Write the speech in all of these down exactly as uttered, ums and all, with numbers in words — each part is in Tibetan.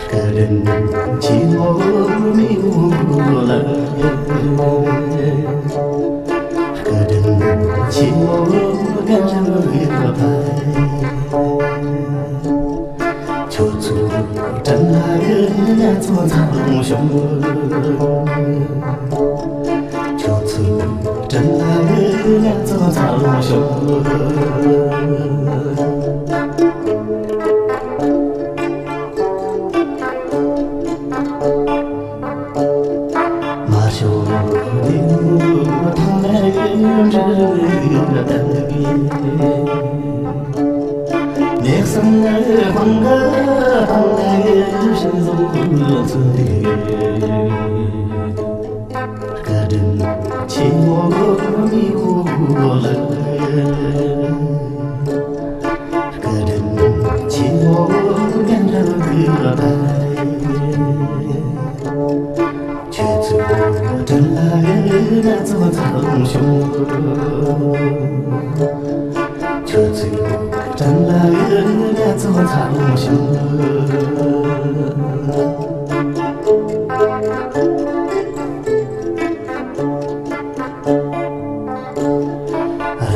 སྐུ་དྲིན་ཆེ་བོ་མི་འོ་ལ། སྐུ་དྲིན་ཆེ་བོ་རྒན་ལགས་ཡོད་པ། ཁྱོད་ཚོའི་དྲིན་ལ་ང་ཚོ་འཚར་ལོངས་བྱུང་། ཁྱོད་ཚོའི་དྲིན་ལ་ང་ཚོ་འཚར་ལོངས་བྱུང་། མ་ཤོར་བའི་ཐང་ལ་འབྲུ་ལྡན་འདུག་གནས་སམ་ནི་དཔང་གི་ཐང་ལ་ཤིང་བཟོ་ཚུལ་འདུག་བཀའ་དྲིན་ཆེ་བོ་མི་བོ་ལ། བཀའ་དྲིན་ཆེ་བོ་རྒན་ལགས་ཡོད་པ། ཁྱོད་ཚོའི་དྲིན་ལ་ང་ཚོ་འཚར་ལོངས་བྱུང་། ཁྱོད་ཚོའི་དྲིན་ལ་ང་ཚོ་འཚར་ལོངས་བྱུང་།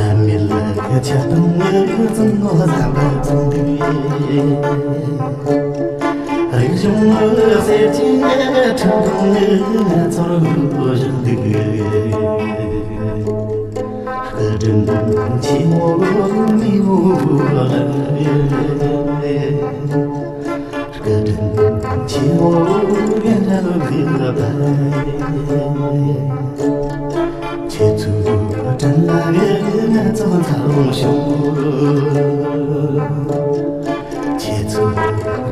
རབ་མེད་ཆ་དང་བཙུན་མོ་བཟང་པོ་ཚང་གི། རིག་གཞུང་གསེར་གྱི་ཁྲི་སྟེང་ནས་ཚོར་བཞིན་འདུག་བཀའ་དྲིན་ཆེ་བོ་མི་བོ་ལ། བཀའ་དྲིན་ཆེ་བོ་རྒན་ལགས་ཡོད་པ། ཁྱེད་ཚོའི་དྲིན་ལ་ང་ཚོ་འཚར་ལོངས་བྱུང་། ཁྱེད་ཚོའི་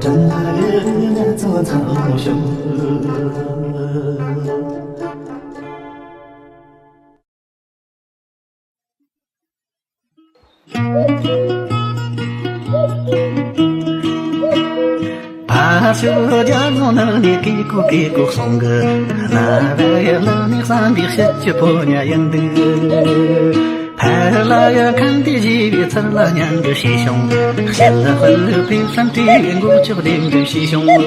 དྲིན་ལ་ང་ཚོ་འཚར་ལོངས་བྱུང་། ཕ་ཤུལ་རྒྱ་ནག་ནང་ནས་ཀི་ཀོ་ཀི་ཀོ་གསུང་གི། རྣ་བའི་ལག་ནས་བསམ་པའི་བཤད་ཀྱི་ཕོ་ཉ་ཡིན་འདུག་ཕ་ལ་ཡ་ཁན་དེ་བཞི་བའི་ཚུལ་ལ་ཉན་དུ་ཤེས་བྱུང་། བཤད་ལ་དཔལ་པའི་བསམ་དེ་མགོ་ལྕོག་ལྡེམ་དུ་ཤེས་བྱུང་།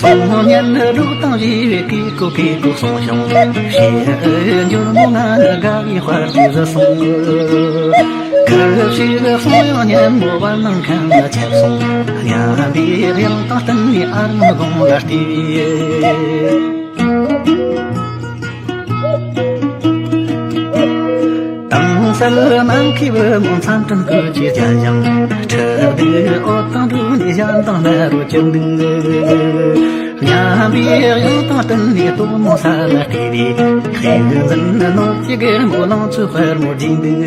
སོང་ཉན་ལུགས་དང་བཞི་བའི་ཀི་ཀོ་ཀི་ཀོ་གསུང་བྱུང་། བཤད་ མོ་ང་ནི་དགའ་བའི་དཔལ་གྱིས་བཟི་སོང་། ཁ་ཞིག་སོང་ཡང་ཉན་མོ་བར་སྣང་མཁན་ལ་ཁྱབ་སོང་། སྙན་པའི་དབྱངས་དང་བསྟུན་ནས་ཨ་རོགས་དགུང་ལ་བལྟས། དྭངས་གསལ་ནམ་མཁའི་བུ་མོ་མཚམས་སྤྲིན་ཀུན་གྱིས་བརྒྱན་ཞིང་། ཁྲི་གདུགས་འོད་དང་བསྡུས་ནས་གཞན་དང་ནི་རོ་གྱུར་འདུག་སྙན་པའི་དབྱངས་དང་བསྟུན་ནས་སྟོན་མོ་ས་ལ་བལྟས་པས། ཤེས་འཛིན་ནོར་གྱི་རྒན་མོ་ལང་ཚོའི་དཔལ་མོ་བརྗིད་འདུག་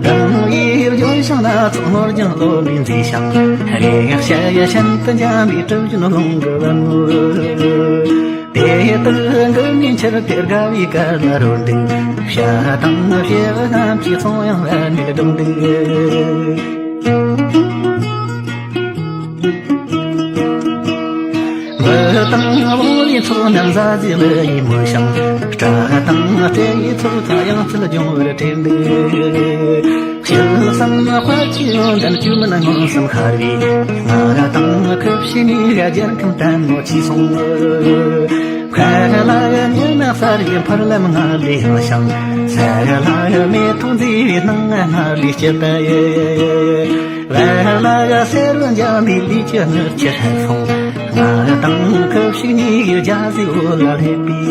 སྒང་ཡིག་ལྗོན་ཤིང་སྣ་ཚོགས་ནོར་གྱང་ལོ་མའི་མཛེས་ཤིང་། རེག་བྱ་ཡི་ཤིན་ཏུ་འཇམ་པའི་གྲུ་བཞོན་རླུང་གི་བུ་མོ། དེ་ལྟར་མགུལ་ནས་འཕྱུར་ཏེ་དགའ་བའི་གར་ལ་རོལ་འདུག་བྱ་དང་བྱེ་བ་རྣམས་ཀྱིས་ཚོང་ཡང་བར་ནས་སྒྲོག་འདུག་མི་དང་བོང་བུའི་ཚོགས་རྣམས་ཟ་ཟིག་ལ་ཡིད་མོས་ཤིང་། སྐྲ་དང་སྤྲེའུའི་ཚོགས་ཀྱང་ཡང་རྩལ་སྦྱོང་བར་བྲེལ་འདུག་དཔྱིད་གསུམ་དཔའ་བཅུའི་ཡོན་ཏན་སྐྱོ་མེད་མངོན་སུམ་ཤར་བས། ང་དང་ཁུ་བྱུག་གཉིས་ཀ་རྒྱལ་ཁམས་དལ་མོ་ཆས་སོང་། ཕར་ལ་ཉི་མ་གསལ་བའི་འཕར་ལམ་སྔར་ལས་ཡངས་ཤིང་། ས་ལ་མེ་ཏོག་མཛེས་པའི་སྣང་ང་སྔར་ལས་སྐྱིད་པ་ཡི། བར་ལ་གསེར་འཇམ་པའི་ལུས་ཀྱི་ནུར་གྱིས་ཧྲལ་སོང་། ང་དང་ཁུ་བྱུག་གཉིས་ཀྱི་རྒྱ་ཟིག་འོད་ལ་སླེབས་པས།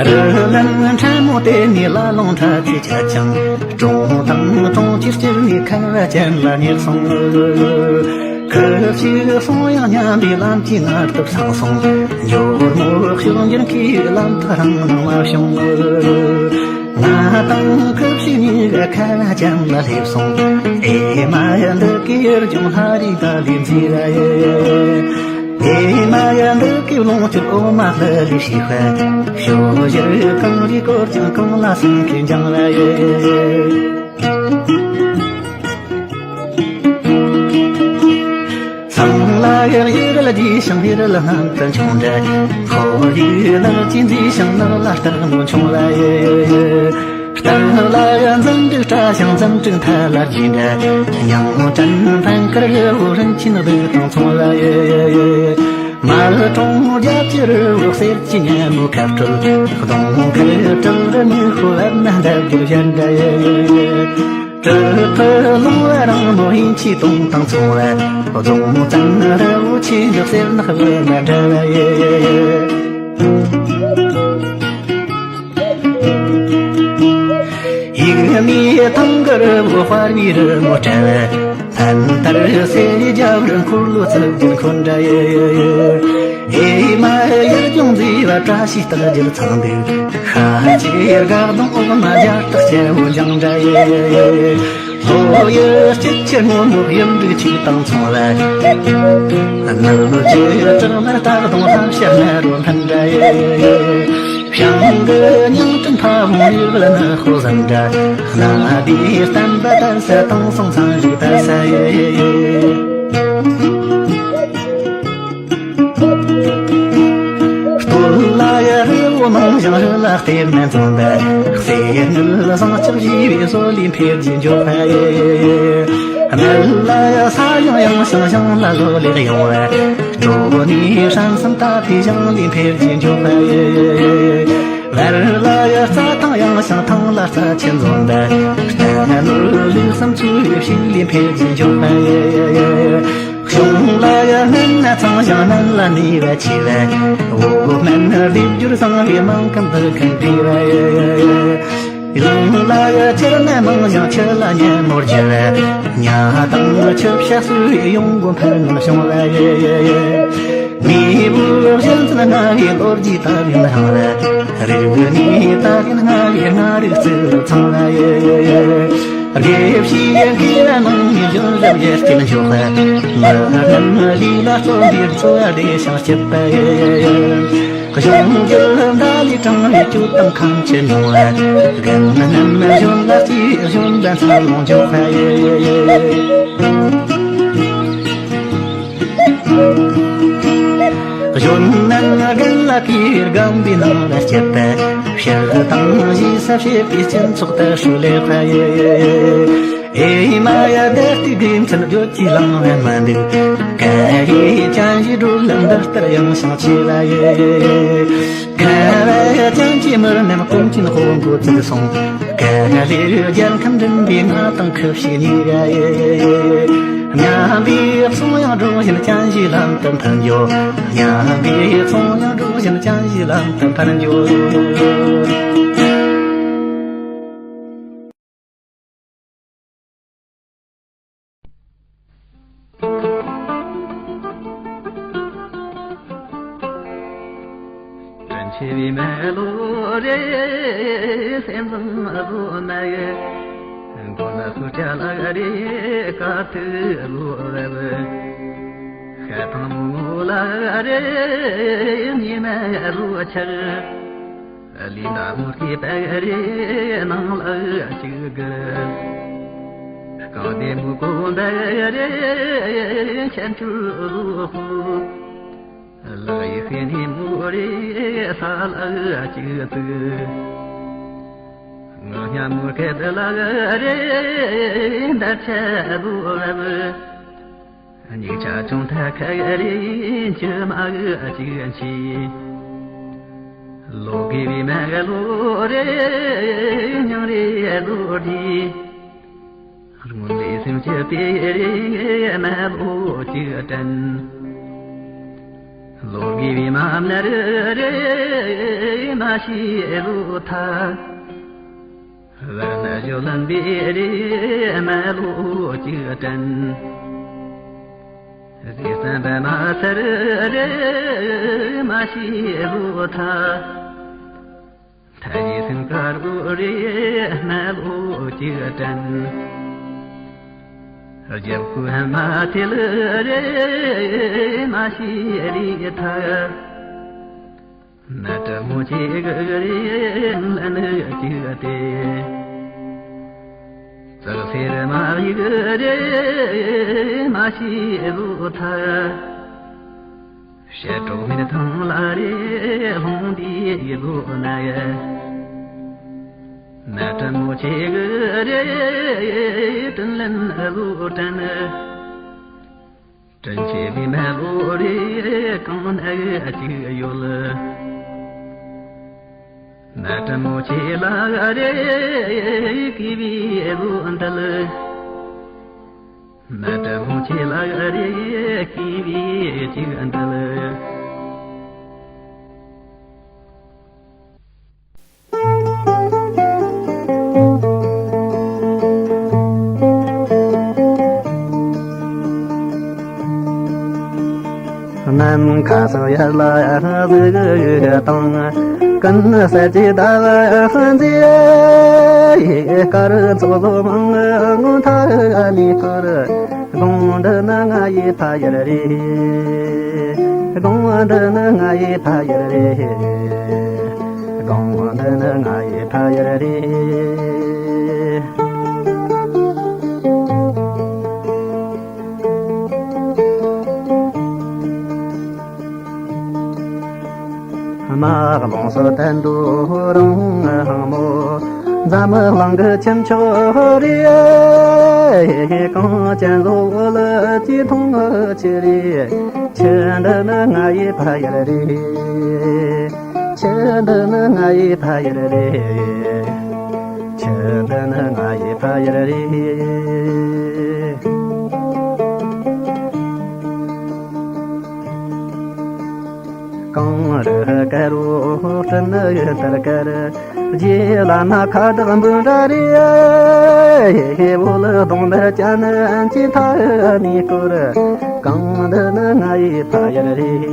རི་ལན་ཕྲ་མོ་དེ་ནས་ལ་ལུང་ཁྲ་ཆིལ་ཆགས་ཀྱང་། གྲོང་དང་གྲོང་ཁྱེར་སྤྱིར་ནས་ཁ་བ་ཅན་ལ་ཉེར་སོང་། ཁུ་བྱུག་སོང་ཡང་སྙན་པའི་ལམ་གྱི་ངར་སྟབས་སངས་སོང་། འགྱུར་མོ་གཤོག་འགྱུར་མཁས་ལམ་ཐག་རིང་ནང་མ་བྱུང་། ང་དང་ཁུ་བྱུག་གཉིས་ཀ་ཁ་བ་ཅན་ལ་སླེབས་སོང་། ཨེ་མ་ཡ། འདི་གའི་ཡུལ་ལྗོངས་ལྷ་རིས་ད་ལས་མཛེས་ར་ཡི། ཨེ་མ་ཡ། འདི་གའི་ལོངས་སྤྱོད་འོ་མ་ལྷུ་ལས་ཤེས་པ། ཞོ་ཞར་གངས་རིའི་སྐོར་ཀྱང་གངས་ལ་སེང་གེ་འགྱིང་ར་ཡི། ཚང་ལ་ཡག་ཡི་རལ་རྒྱས་ཤིང་ཡི་རལ་སྣམ་དུ་མཆོང་འདྲ། ཁོར་ཡུག་ནགས་ཀྱིས་མཛེས་ཤིང་ནགས་ལ་སྟག་མོ་མཆོང་ལ་ཡི། སྟག་ལ་ཡ། འཛུམ་དྲུག་བཀྲ་ཞིང་འཛུམ་དྲུག་མཐའ་ལ་རྒྱས་འདྲ། མྱང་སྤྲིན་འཕེན་དཀར་རི་བོ་རིན་ཆེན་གདུགས་དང་མཚུངས་ལ་ཡི། མལ་གྲོང་རྒྱབ་ཀྱི་རི་བོ་གསེར་གྱི་ཉ་མོ་ཁ་སྤྲོད། གདོང་ཁར་སྤྲུལ་རི་མིག་ཤོ་བབས་ན་འདབ་རྒྱབ་གཞན་འདྲ་ཡི། གྲུ་ཁ་ལུང་བ་རིང་མོ་ཡིན་ཆེས་དུང་དང་མཚུངས་པ། རྫོང་བཙན་རི་བོ་ཆེ་འདྲ་གསེར་ནག་བུ་མ་འདྲ་བ་ཡི། ཡིག་མའི་ཐང་གི་རི་བོ་དཔའ་བའི་རི་མོ་བཀྲ་བ། ལྷན་ལྟར་སེ་རི་རྒྱབ་རི་འཁོར་ལོ་རྩིབས་བརྒྱད་འཁོར་འདྲ་ཡི། ཨེ་མ་ཡུལ་ལྗོངས་མཛེས་པ་བཀྲ་ཤིས་རྟགས་བརྒྱད་ཚང་འདུག་ཤ་ཆེའི་དགའ་གདོང་འོག་མ་རྒྱ་སྟག་སྐྱ་བོ་འགྱིང་འདྲ་ཡི། ལྷོ་ཡི་སྐྱིད་ཆུ་སྔོན་མོ་གཡུ་འབྲུག་ཆུ་དང་མཚུངས་པ། ནུབ་ཀྱི་བྲག་དམར་སྟག་གདོང་ལྷ་བྱ་སྨན་རོ་འཕེན་འདྲ་ཡི། བྱང་གི་མྱང་སྤྲིན་ཕ་བོང་ཡུལ་ལ་ནི་ཧོ་ཟམ་འདྲ། གནའ་དེའི་བསྟན་པ་དར་ས་དེང་སང་ཚང་རིག་དར་ས་ཡི། སྟོད་ལ་ཡ་རི་བོ་མང་ཞིང་རི་ལ་གཏེར་མ་འཛོམས་པ། གསེར་དངུལ་ཟངས་ལྕགས་བཞི་པའི་བཟོ་ལས་འཕེལ་རྒྱས་མགྱོགས་པ་ཡི། སྨད་ལ་ཡ་ས་ཡང་ཡངས་ཤིང་ཞིང་ལ་བཟོ་ལས་ཡོང་བ། གྲོ་ནས་ཧྲན་སུམ་ད་ཕི་ཞིང་ལས་འཕེལ་རྒྱས་མགྱོགས་པ་ཡི། བར་ལ་ཡ་རྩྭ་ཐང་ཡངས་ཤིང་ཐང་ལ་རྩྭ་ཆུ་འཛོམས་པ། རྟ་ནོར་ལུག་གསུམ་ཚོས་ཕྱུགས་ལས་འཕེལ་རྒྱས་མགྱོགས་པ་ཡི། གཞུང་ལ་ཡ་སྨན་སྣ་ཚང་ཞིང་སྨན་ལ་ནུས་པ་ཆེ་བ། འོ་སྨན་སྡེབ་སྦྱོར་བཟང་བའི་མིང་ཁམས་འདི་ཁམས་བྲིས་པ་ཡི། ཡུལ་ལ་ཡ་ཁྱི་སྣ་མང་ཞིང་ཁྱི་ལ་སྙན་མོར་གྱུར་བ། ཉ་དང་ཁྱི་བྱ་གསོ་བའི་ཡོང་སྒོ་འཕར་ནས་བྱུང་བ་ཡི། མེས་པོའི་གཞི་འཛིན་སྔ་བའི་ལོ་རྒྱུས་དང་ཡུན་རིང་བ། རིག་གནས་དར་རྒྱས་སྔ་བའི་སྔ་རིག་རྩིས་ལ་ཚང་བ་ཡི། དགེ་བཤེས་དགེ་བ་ནང་ནས་གཞོན་རབས་ཡར་སྐྱེད་མགྱོགས་པ། མི་རྣམས་ལུས་ལ་བརྩོན་པའི་འཚོ་བ་བདེ་ཞིང་སྐྱིད་པ་ཡི། གཞུང་རྒྱུད་མདའ་ལས་དྲངས་པའི་གཅོད་དང་ཁམས་ཀྱི་མྱོང་བ། རྒན་མི་རྣམས་གཞོན་ལ་སྐྱེས་གཞོན་པ་འཚར་ལོངས་མགྱོགས་པ་ཡི། གཞོན་ནུ་རྒན་ལ་གུས་རྒན་པའི་ནང་ལ་སྐྱིད་པ། ཕྱིར་བཏང་ཞེ་ས་བྱེད་པའི་སྤྱི་ཚོགས་དར་ཧྲུལ་ལེགས་པ་ཡི། ཨེ་མ་ཡ་བདེ་སྐྱིད་དགེ་མཚན་བརྗོད་ཀྱི་ལམ་མེད་མ་འདུག་ག་ཡེ་ཅན་ཞིག་འགྲོ་ལམ་འདི་ལྟར་ཡང་བྱང་ཆེ་ལ་ཡེ། ག་ལེ་ཅན་གྱི་མི་རྣམས་ཀུན་གྱི་དཔུང་གོ་ཚུལ་སོང་། ག་ལེ་རྒྱལ་ཁམས་འདྲེན་པའི་ང་དང་ཁུ་བྱུག་ནི་ར་ཡེ། མཉམ་པའི་གསུང་དབྱངས་སྒྲོག་བཞིན་ཅན་ཞིག་ལམ་དུ་འཕར་འགྱོ། མཉམ་པའི་གསུང་དབྱངས་སྒྲོག་བཞིན་ཅན་ཞིག་ལམ་དུ་འཕར་འགྱོ། དྲིན་ཆེ་བའི་མེ་ལོ་རེ་སེམས་བཟང་བཟོ་ན་ཡེ། མགོ་ན་སུ་ཆ་ལ་རེ་དཀའ་ཐུབ་བཟོ་བས། ཤ་ཐང་མོ་ལ་རེ་ཉི་མ་བཟོ་ཆགས། ལི་ན་མུ་ཁི་པ་རེ་ནང་ལ་ཅིག་གི། རྐང་དེ་མུ་གོ་འདི་རེ་ཆེན་ཆུ་ཧུ། ལག་ཡི་ཤེ་ནི་མུ་རེ་ས་ལ་ཅིག་ཙིག་ང་ཉ་མུ་ཁེ་དེ་ལ་རེ་འདར་ཆེ་ལུ་རབ། སྙིགས་ཆ་ཆུང་ཐ་ཁ་རེ་ཅི་མ་གི་ཅི་གན་ཆི། ལོ་གི་བི་མ་ག་ལོ་རེ་ཉང་རེ་ལོ་རི། རྔོན་ལས་སེམས་ཀྱི་དེ་རེ་མ་ལོ་ཅི་དྲན། ལོ་གི་བི་མ་མ་རེ་རེ་མ་ཤི་ལོ་ཐ། བར་ན་ཞོ་ལན་བེ་རེ་མ་ལོ་ཅི་དྲན། ཟི་སན་བ་མ་སར་རེ་མ་ཤི་ལོ་ཐ། ཐ་ཡི་སིན་ཀར་བུ་རེ་མ་ལོ་ཅི་དྲན། རྒྱབ་ཁུ་མ་ཐེལ་རེ་མ་ཤི་རེ་ཐ། མ་ཏྲ་མོ་ཆེ་གི་རེ་ལ་ནི་ཅི་སྟེ། ཙག་སེར་མ་ཡི་གི་རེ་མ་ཤི་ལུ་ཐ། ཤ་གྲོག་མིན་ཐང་ལ་རེ་ལྷུང་འདི་ཡི་ལུ་ན་ཡ། མ་ཏྲ་མོ་ཆེ་གི་རེ་ཏུན་ལན་ལུ་དྲན། དྲིན་ཆེ་བའི་མ་ལོ་རེ་གང་ན་ཅིག་ཡོད། མ་ཏྲ་མོ་ཆེ་ལ་རེ་ཀི་བི་ལོ་འདལ། མ་ཏྲ་མོ་ཆེ་ལ་རེ་ཀི་བི་ཅིག་འདལ། ནམ་མཁའ་སོགས་ཡར་ལ་གཟིགས་དང་། ཀུན་གསལ་གྱི་ཟླ་བ་མཛེས། དཀར་མཚོ་ལོ་མང་ངོ་མཐའ་ནས་བསྐོར། དགོང་འདི་ནི་ང་ཡི་ཕ་ཡུལ་རེད། དགོང་འདི་ནི་ང་ཡི་ཕ་ཡུལ་རེད། དགོང་འདི་ནི་ང་ཡི་ཕ་ཡུལ་རེད། དམག་ལོངས་སུ་བསྟན་དུ་རང་དབང་མོ། འཛམ་གླིང་གི་ཁྱུ་མཆོག་རེད། གངས་ཅན་བཟོ་བོ་ལ་ཅི་མཐོང་ཆེ་རེད། ཁྱེད་འདི་ནི་ང་ཡི་ཕ་ཡུལ་རེད། ཁྱེད་འདི་ནི་ང་ཡི་ཕ་ཡུལ་རེད། ཁྱེད་འདི་ནི་ང་ཡི་ཕ་ཡུལ་རེད། གངས་རི་དཀར་རོ་སྤྲིན་ནི་ལྟར་དཀར། རྗེ་བླ་མ་ཁ་བཏགས་འབུམ་ར་རེད། བོད་ལ་གདོང་དམར་ཅན་གྱི་མཐའ་ནས་བསྐོར། གངས་འདི་ནི་ང་ཡི་ཕ་ཡུལ་རེད།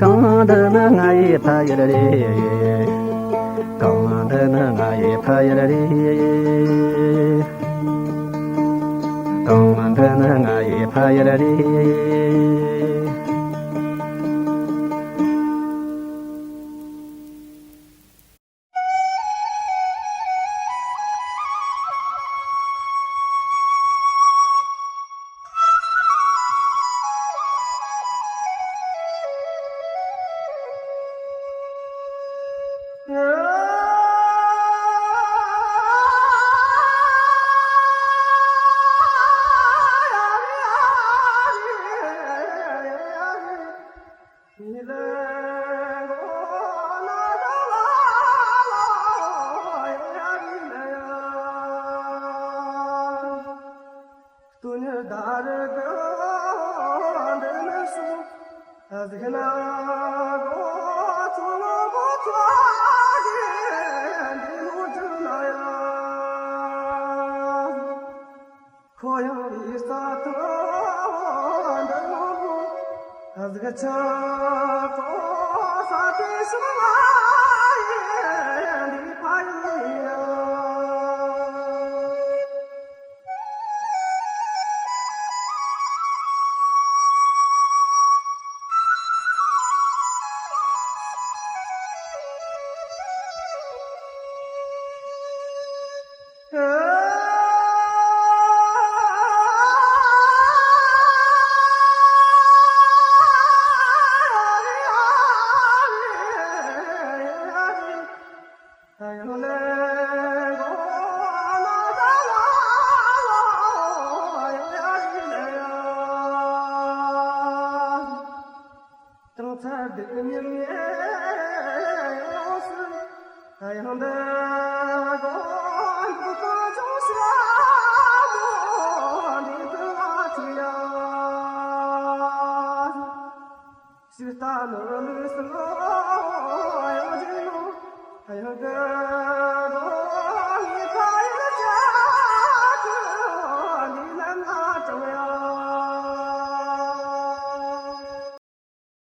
གངས་འདི་ནི་ང་ཡི་ཕ་ཡུལ་རེད། གངས་འདི་ནི་ང་ཡི་ཕ་ཡུལ་རེད། གངས་འདི་ནི་ང་ཡི་ཕ་ཡུལ་རེད།